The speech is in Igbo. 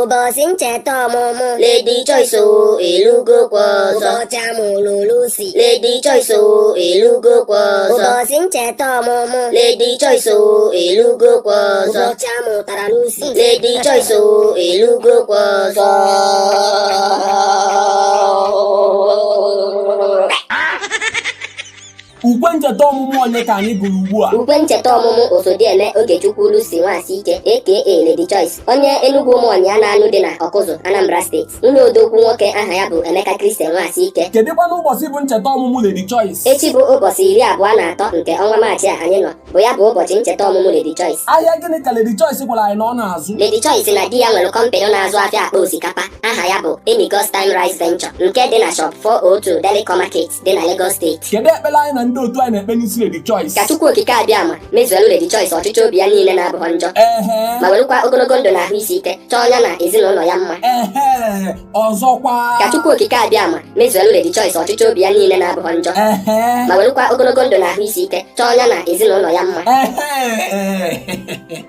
Ụbọchị ncheta ọmụmụ Lady Choice o, elugokwa ọzọ. Ụbọchị amụrụ Lucy. Lady Choice o, elugokwa ọzọ. Ụbọchị ncheta ọmụmụ Lady Choice o, elugokwa ọzọ. Ụbọchị amụtara Lucy. Lady Choice o, elugokwa ọzọ. Ukwe ncheta ọmụmụ onye ka anyị gụrụ ugbu a? Ukwe ncheta ọmụmụ Osodieme Ogechukwu Lucy Nwasike aka Lady Choice, onye Enugwu Ụmụọnya na-anụ dị na Ọkụzụ, Anambra Steeti, nwunye odogwu nwoke aha ya bụ Emeka Christian Nwasike. Kedụkwanụ ụbọchị bụ ncheta ọmụmụ Lady Choice? Echi bụ ụbọchị 23 nke ọnwa Maachị a anyị nọ, bụ ya bụ ụbọchị ncheta ọmụmụ Lady Choice. Ahịa gịnị ka Lady Choice gwara anyị na ọ na-azụ? Lady Choice na di ya nwere kọmpanị na-azụ afịa akpa osikapa aha ya bụ Emigos Time Rice Venture nke dị na Shop 402 Delico Market dị na Lagos Steeti. Kedu ekpere anyị na ndị otu anyị na-ekpe n'isi Lady Choice? Ka Chukwu Okike Abịama mezuelu Lady Choice ọchịchọ obi ya niile na-abụghọ njọ, ma werukwa ogologo ndụ na ahụ isi ike chọọ ya na ezinụlọ ya mma. Ehe, ọzọkwa. Ka Chukwu Okike Abịama mezuelu Lady Choice ọchịchọ obi ya niile na-abụghọ njọ, ma werukwa ogologo ndụ na ahụ isi ike chọọ ya na ezinụlọ ya mma. Ehe.